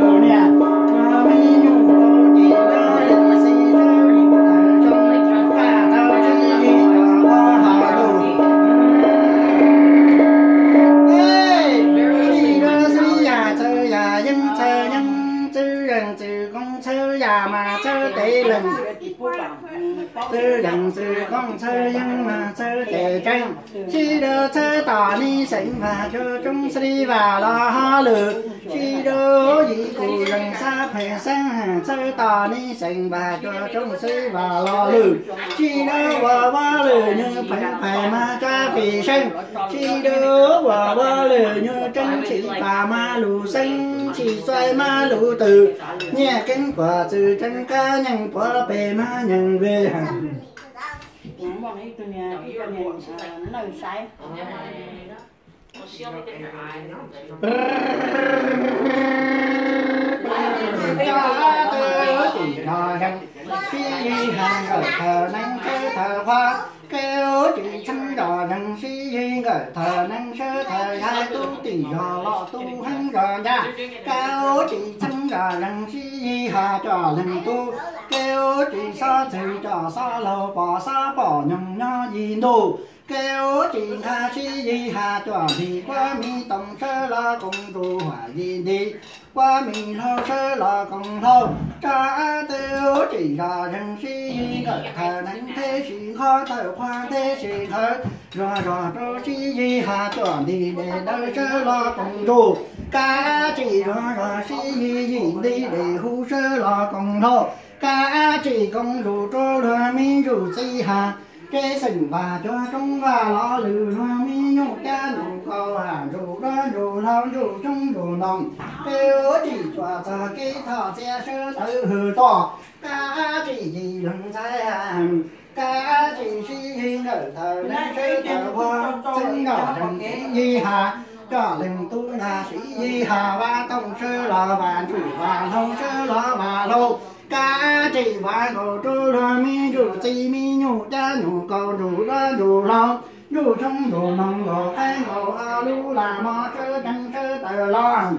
lwm niam, luag me nyuam kaus ces rov lwm xib rov mus thaum zoo, tau tau sib yig rov qab hauv lug. Sib rov sib yam txawv yam yeeb txawv yeeb, txwv zeej txwv koob txhawb yam mas txhawb tes leej. Txwv zeej txwv koob txhawb yeeb mas txhawb tes tseeb. Sib rov txhawb tom nej xeem Vaj Cua Tsoob Xib Vaj Los Lwm. Sib rov yim kuj zeej xab pheej xeeb, txhawb tom nej xeem Vaj Cua Tsoob Xib Vaj Los Lwm. Sib rov ua Vaj Lwm Nyuj Pheej Pheej mas tsab pheej seeb. Sib rov ua Vaj Lwm Nyuj Tseeb Tsim Pam mas lug xeeb, Tsim Xuaim mas lug twm. Nyiaj keeb kuam txwv tseeb kab nyeej puav pem mas nyeej vim Cov twb ua tsis zog zeeg sib yig has nkawm thawm neeb sawb thawm qhua. Kev ua tsis txheeb zog zeeg sib yig nkawm thawm neeb sawb thawm yaig, tub tim zog loj tub heev zog ncaj. Kev ua tsis txheeb zog zeeg sib yig has cov leej tub. Kev ua tsis xob txwv cov xob laug pom xob pom nyoog nyob yim ntuj. Kev ua tsis nqa sib yig has cov nti, kuab mi toom sawb los koom nrug huam yim nti, kuab mi hlau sawb los koom hlau. Cov twb ua tsis zog zeeg sib yig nkawm thawm neeb theb sis nqhov thawm qhua theb sis nqhawv, zog zog rau sib yig has cov nti dej dawb sawb los koom nrug. Kab tsis zog zog sib yig yim nti dej huv sawb los koom hlau. Kab tsis koom nrug rau luag me ntsuj txiv has, kev xeem Vaj Cua Tsoob Vaj Los Lwm, luag me nyuj cab nyuj kaus has, ntsuj duab ntsuj hlau ntsuj xyoob ntsuj ntoo. Kev ua tsis cuam txog kev thoj txia sawv tawv hwm tuaj. Kab tsis yim leeg ntxhais has, kab tsis sib yig nkawm thawm neeb sawb thawm qhua, txheeb zog zeeg sib yig has cov leej tub, nqa sib yig has Vaj Toom sawb los Vaj Ntsuj, Vaj Hlau sawb los Vaj Hlau. Kab tsis Vaj Nkaus rau luag me ntsuj txiv, me nyuj cab nyuj kaus, ntsuj duab ntsuj hlau, ntsuj xyoob ntsuj ntoo, nkaus qaib nkaus ob lub lam mom sawb tseeb sawb tawv los.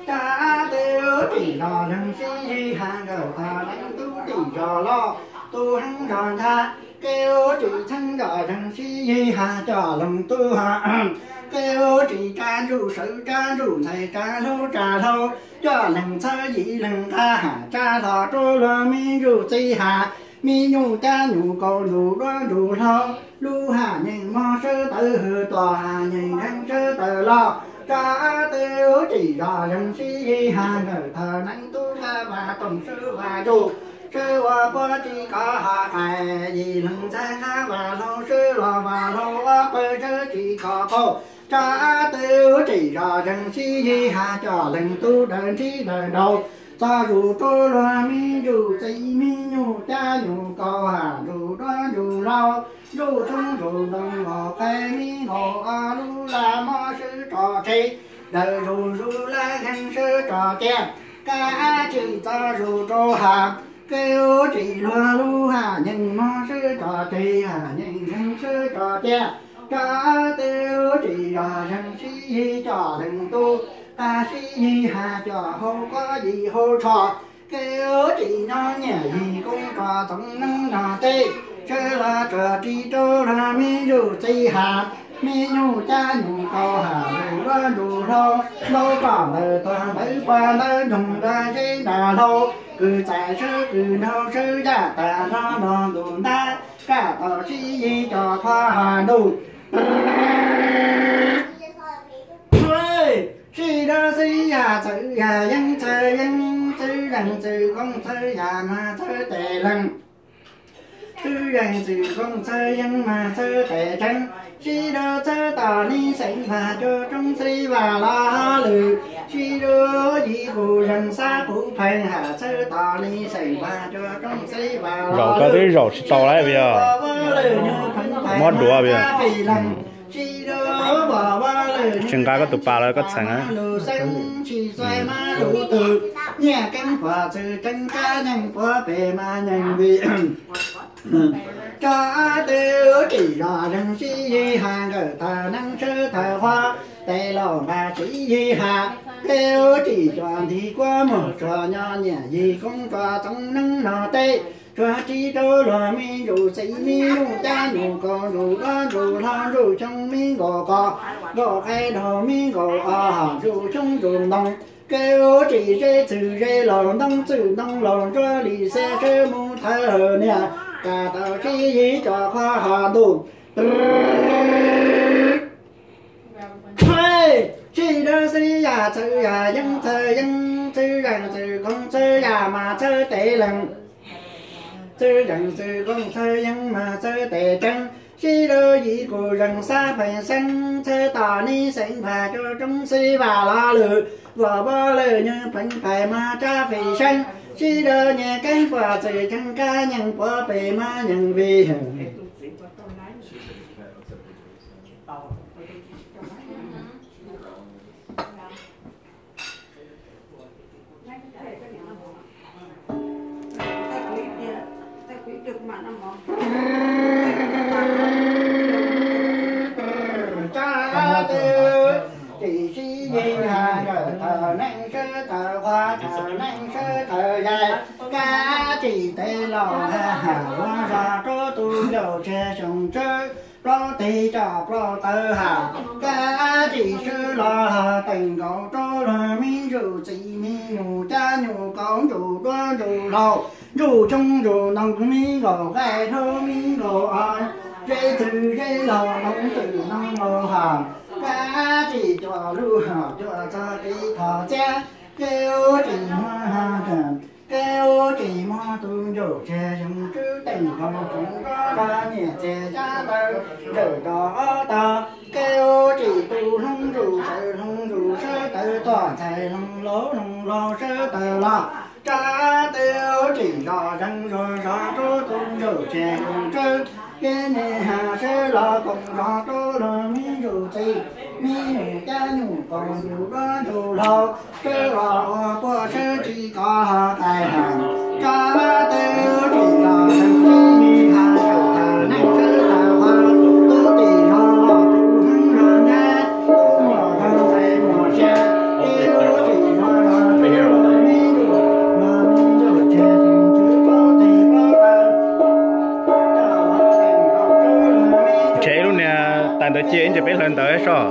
Cov twb ua tsis zog zeeg sib yig has nkawm thawm neeb tub tim zog loj tub heev zog ncaj. Kev ua tsis txheeb zog zeeg sib yig has cov leej tub has, kev ua tsis tsa ntsuj sawv tsa ntsuj ntxhais tsa hlau tsa hlau. Cov leej txhawb yim leej nqa has tsa hlo rau luag me ntsuj txiv has, me nyuj cab nyuj kaus, ntsuj duab ntsuj hlau, lub has nyeej mog sawb tawv hwm tuaj, has nyeej heev sawb tawv los. Cov twb ua tsis zog zeeg sib yig has nkawm thawm neeb tub nqa Vaj Toom sawb Vaj Ntsuj, sawb ua puab tsis kov ho qais, yim leej ntxhais nqa Vaj Hlau sawb los Vaj Hlau ua pawg sawb tsis kov qaug. Cov twb ua tsis zog zeeg sib yig has cov leej tub dawb ntsib dawb nraug, txog zuj zus rau luag me ntsuj txiv, me nyuj cab nyuj kaus has, ntsuj duab ntsuj hlau, ntsuj xyoob ntsuj ntoo, nkaus qaib mi nkaus ob lub lam mom sawb tso tseg, dawb zuj zus lawm heev sawb tso cia. Kab tsis txog zuj zus rau has, kev ua tsis luag lub has nyeej mog sawb tso tseg, has nyeej heev sawb tso cia. Cov twb ua tsis zog zeeg sib yig cov leej tub, nqa sib yig has cov hau kob yim hau tsho, kev ua tsis nyob nyiam yim koob tso txoov neeb nrog teb, sawb los tso tseg rau luag me ntsuj txiv has. Me nyuj cab nyuj kaus ham luj duab ntsuj hlauv, ntaub pom ntawd tuag ntawd pom ntawd nroog nra zeb nra hlau, kws txais sawb kws nraug sawb yaj tag nrho nrog ntuj ntab, kaj tau sib yig cov qhua ha ntuj. Sib dawb xib yam txawv yam yeeb txawv yeeb, txwv zeej txwv koob txawv yam mas txawv tes leeg. Txwv zeej txwv koob txawv yeeb mas txawv tes tseeb, sib dawb txawv tos ni xeem vaj cuab roob xib vaj los lwm, sib dawb yim kuj zeeg xab puv pheej ham txawv tos ni xeem vaj cuab roob xib vaj los lwm, zaum koj twb zaum tsis tau lawm, mob duav. Sib dawb pom vaj lwm tsis nqa koj tus pas los koj txheem lus xeeb tsis txais mas lus twg, nyiaj keeb puas txwv tseeb kab nyeej puas pem mas nyeej vim. Tso twb tsim zos zeeg sib yig has nkawm thawm neeb sawb thawm qhua, tes laus nqa sib yig has, kev ua tsim cov ntig kuab muag tsuag nyo nyiam yig koob tso txoov neeb no teb, tsuag tsis rau luag me ntsuj txiv me nyuj cab nyuj kaus ntsuj duab ntsuj hlauv ntsuj xyoob me nkaus qos nkaus qaib nraug me nkaus os ntsuj xyoob ntsuj ntoo. Kev ua tsim zeb txwv zeb laus ntoob txwv ntoo laus ntsuab li xeb sawb mus thawv niag, kaj tau sib yig cov qhua ha ntuj. Sib dawb xib yam txawv yam yeeb txawv yeeb, txwv zeej txwv koob txawv yam mas txawv tes leeg. Txwv zeej txwv koob txawv yeeb mas txawv tes tseeb, sib dawb yim kuj zeeg xab pheej xeeb, txawv tos ni xeem vaj cuab roob xib vaj los lwm, voj voj lwm nyeej pheej pais mas tsab fim seeb, sib dawb nyiaj keeb puas txwv tseeb kab nyeej puas pem mas nyeej vim. Tso twb tsim sib yig has nkawm thawm neeb sawb thawm qhua thawm neeb sawb thawm yaig, kab tsim tes laus has has ua zog rub tus ncauj tseg xyoo tswb, plaub teg coj plaub tawv has, kab tsim sawb los teem nkaus rau luag me ntsuj txiv me nyuj cab nyuj kaus ntsuj duab ntsuj hlauv ntsuj xyoob ntsuj ntoo me nkaus qaib nraug me nkaus os, zeb txwv zeb laus ntoo txwv ntoo laus has, kab tsim cuaj lub hom cuaj txog kev thov txiab, kev ua tsim muag ha, kev ua tsim muag tus ncauj tseg xyoo tswb teem nkaus tsoom nrog nyiaj txiag cab ntawd ntawm rau ob tog, kev ua tsim tus hloov ntuj sawv hloov ntuj sawv tawv tuaj ntxhais hloov laus hloov laus sawv tawv los, tso twb tsim zos zeeg zos zos rub tus ncauj tseg xyoo tswb, kev niaj ha sawv los koom zos rub luag me ntsuj txiv me nyuj cab nyuj kaus ntsuj duab ntsuj hlauv, sawv los ua puab sawv tsis kov qai has, tso twb tsim zos zeeg sib yig has nkawm thawm neeb sawb thawm qhua, tub tim zos los tus heev zog nyab, tub muaj zog ntxhais muaj sia, kev ua tsim zos zos rub luag me ntsuj, luag me ntsuj tseg xyoo tswb plaub teg plaub tawv. Tseg ib lub niag tais ntawd cia ib ntsis peb hlawv ntawv soj.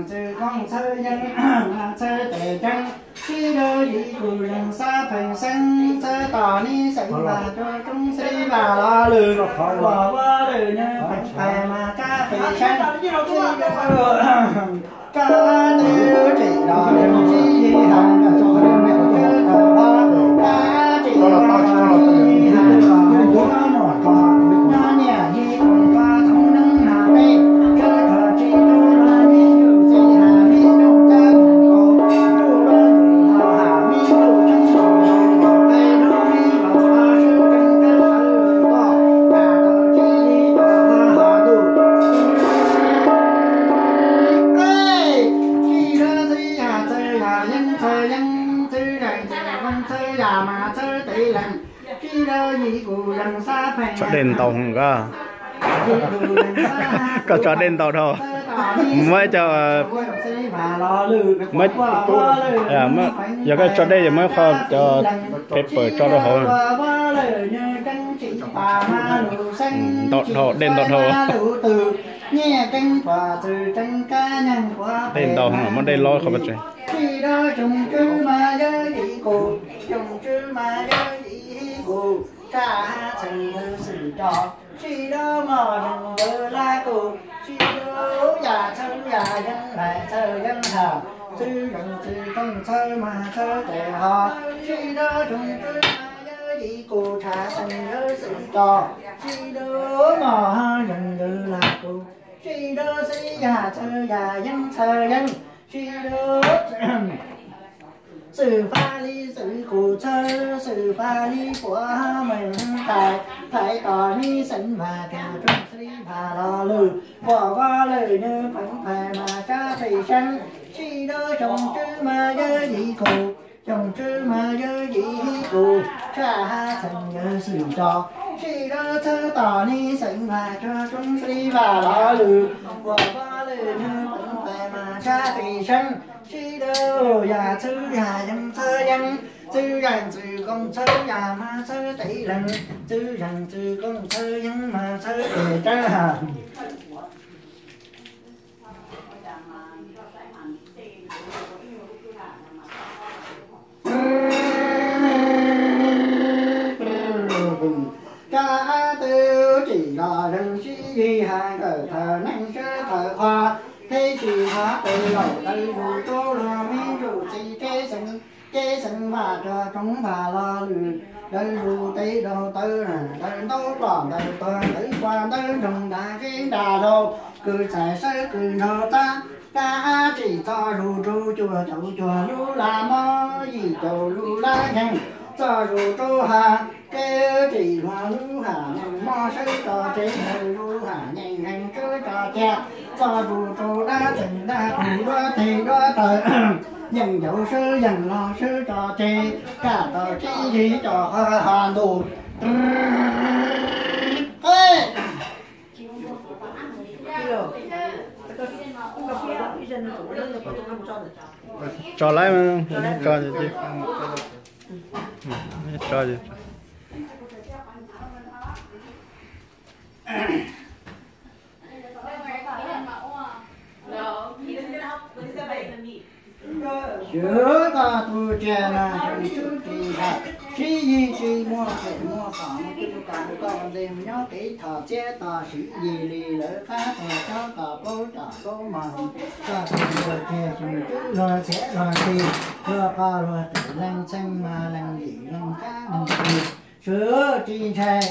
Txwv koob txhawb yeeb, txhawb tes ceeb, sib dawb yim kuj zeeg xab pheej xeeb, txhawb tos nib xeem vaj cuab roob xib vaj lo lwm, uas vaj lwm nws pheej pais mas kab pes seeb, sib dawb kab twb tsim los zeeg sib yig has nkawm thaum neeg sab thaum qhov, kab tsim los zeeg sib yig has nkawm thaum muaj muaj qhov, nyob nyiam yig koom qhov thaum neeg nas peb, sawv rog tsis tub mas nib ncuj txiv has nib ncuj kab mus kaus, ncuj duab ncuj los has nib ncuj tshoob ncuj los qe duab nib los qhov sawb tsees kab tawv tuaj, kam tau tsis yig tau qhov hav ntuj. Sib dawb xib yam txhawb yam yeeb txhawb yeeb, txwv zeej txwv koob txhawb yam mas txhawb tes leeg, sib dawb yim kuj zeeg xab pheej. Tso dej ntau heev koj. Koj tso dej ntau dhau. Muab cov, yog koj tso dej ces muab qho cov phev pawm tso rau hauv. Ntau dhau, dej ntau dhau. Nyiaj keeb puas txwv tseem kab nyeeg puas, dej ntau heev, muab dej lob qhov pes tsawg. Sib dawb xyoo tswb mas yawg yim kuj, xyoo tswb mas yawg yim kuj, tshaj hab txheem yawg xwm cos, sib dawb mos zeeg yawg lab kuj, sib dawb yam txhawb yam yeeb lais txhawb yeeb has, txwv zeej txwv koob txhawb mas txhawb tes hos, sib dawb xyoo tswb mas yawg yim kuj, tshaj txheem yawg xwm cos, sib dawb mos zeeg yawg lab kuj, sib dawb xib yam txhawb yam yeeb txhawb yeeb, sib dawb xwm fab li xwm kuj txhawb, xwm fab li puav meej thaiv, thaiv tos nib xeem vaj cuab roob xib vaj lo lwm, uas vaj lwm nws pheej pais mas kab pes seeb, sib dawb xyoo tswb mas yawg yim kuj, xyoo tswb mas yawg yim kuj, tshaj hab txheem yawg xwm cos, sib dawb txhawb tos nib xeem vaj cuab roob xib vaj lo lwm, uas vaj lwm nws pheej pais mas kab pes seeb, sib dawb yam txhawb yam yeeb txhawb yeeb, txwv zeej txwv koob txhawb yam mas txhawb tes leeg, txwv zeej txwv koob txhawb yeeb mas txhawb tes ceeb. Kab twb tsim los zeeg sib yig has nkawm thaum neeg sab thaum qhov, teb tsis hov tes laum tawv zus rub luag nib zus txiv teb xeem, teb xeem vaj cuab roob vaj lo lwm, tawv zus teb daug tawv, tawv ntaub plom ntawd tuag ntawd qua ntawd nroog nram zeb nram zos, kws txhais sawb kws nrog txab, kab tsim txoj zus rau cuaj caum cuaj lub laj mob, yim caum lub laj nceeg, txoj zus rau hav, kab tsim luag lub ham neeg mob sawb tso tseg, lub ham nyeej neeg sawb tso cia, txoj zus rau dab txeem dab qus duab teg duab taw, yeej ncaus sawb yeej los sawb tso tseg, kam tau tsis yig tso qhov hav ntuj. Tso lawm, tso, tso. Sawv koj tus tsiaj mas xyoo tswb tsis ntshaw, sib yig tsis muaj phem muaj tom, tus kom koj ua ntej mus nyob kev thov txiab tos siv yig li lawv qab tuag, cov kom plaub cov plaub mog, koj tus ua tsiaj xyoo tswb luag txhiab luag tis, luag qoj luag twm leej txheej mas leej yim leej qab leej tis, sawv tsis ntshai,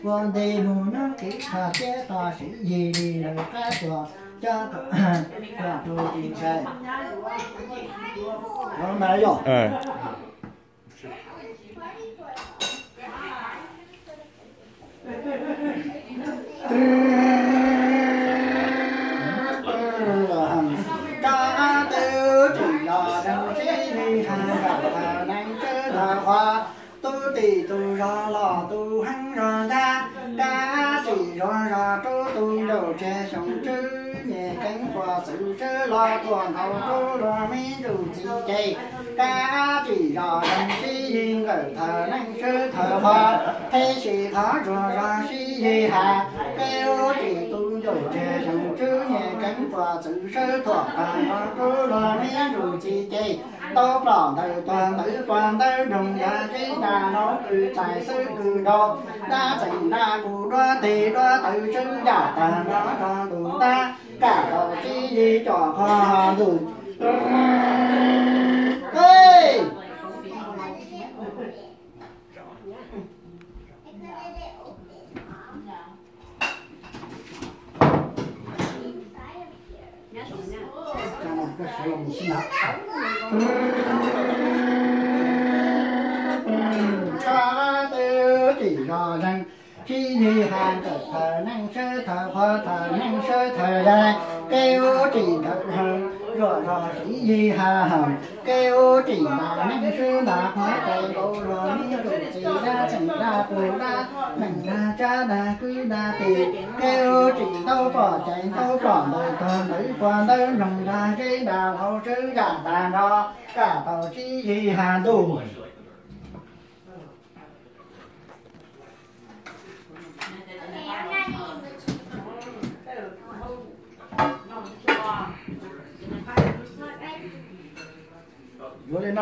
ua ntej mus nyob kev thov txiab tos siv yig li lawv qab tuag, cov kom tus tsis ntshai. Kab twb tsim los zeeg sib yig has nkawm thaum neeg sab thaum qhov, tus tim tus zog los tus heev zog ntag, kab tsim zog zog rau tus ncaus tsiaj xyoo tswb, Nyem keeb puas txwv swb los tuam ntaus rub luag me ntsuj txiv ces, kab tsim zos zeeg sib yig nkawm thawm neej swb thawm qhua, theb si qhov zuag zog sib yig has, kev ub tsim tu ncauj tseg zeeg tswb nyem keeb puas txwv swb tuam tag nrho rub luag me ntsuj txiv ces, ntaub plom ntawm tuag ntawv puag ntawb nroog yog zeb dag hauv kws txais xwb kws nraug, dab txeem dab pus duab teg duab tawv swb yam tag nrho rog ntuj ntab, kam tau sib yig com qhov ntuj. Tso twb tsim zos zeeg sib yig has, nkawm thawm neej swb thawm qhua thawm neej swb thawm yas, kev ub tsim nkawm zeeg zuaj zog sib yig has hawm, kev ub tsim ntas neej swb ntas qhua cais nkaus luag me ntsuj txiv dab txeem dab pus dab neeg dag tsab dag kwb dag teg, kev ub tsim ntaub plom cais ntaub plom ntawm tuag ntawv puag ntawb nroog dag zeb dag hauv swb yam tag nrho, kam tau sib yig has ntuj. Yuav li no